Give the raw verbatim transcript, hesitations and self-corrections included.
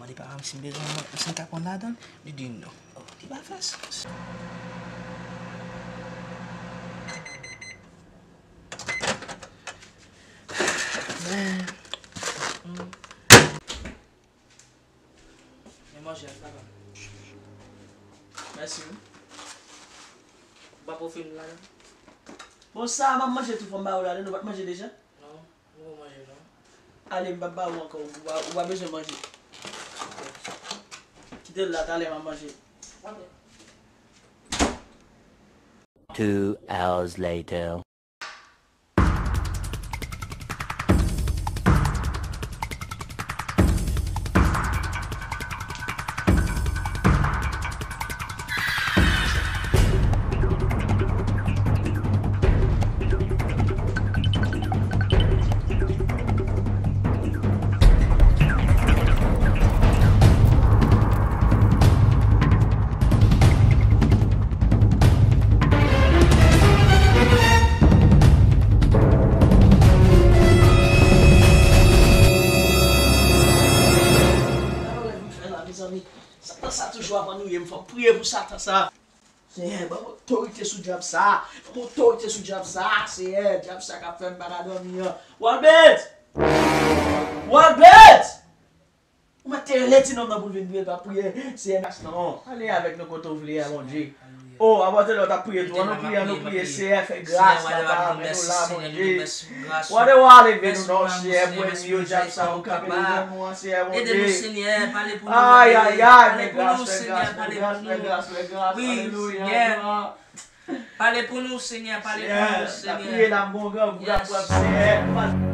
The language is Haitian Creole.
Li pa wè m si m bezwen, si m ka pran ladan l, li di non. Oh, li pa fè sans. Men, men manje a, papa. Mèsi, wi. Ou pa ofri m ladan? Bon, sa a, m ap manje tou, fò m ba ou ladan, ou pa t manje deja? Non. M poko manje non. Ale, m p ap ba ou ankò, ou pa, ou pa bezwen manje. Kite l la, talè m ap manje. Ok. Two hours later. Satan sa toujou ap annwiye m, fò m priye pou Satan sa. Senyè, ban m otorite sou dyab sa. Ban m otorite sou dyab sa, Senyè. Dyab sa k ap fè m pa ka dòmi an. Walbert! Walbert! Ou mèt te rele ti nonm nan pou l vin priye, l pa priye. Senyè, mèsi non. Ale avèk nou kote w vle a, Bondye. O, apòte lè w t ap priye tou, an nou priye, an nou priye, Senyè, fè gras, papa, men nou la, Bondye. Wade w a leve nou non, Senyè, pou ènmi yo, dyab sa yo kanpe devan nou an, Senyè, Bondye. Ay, ay, ay, fè gras, fè gras, fè gras, fè gras, fè gras, alelouya. Pale pou nou, Senyè, pale pou nou, Senyè. Senyè, n ap priye la, m gon grangou k ap pran m, Senyè.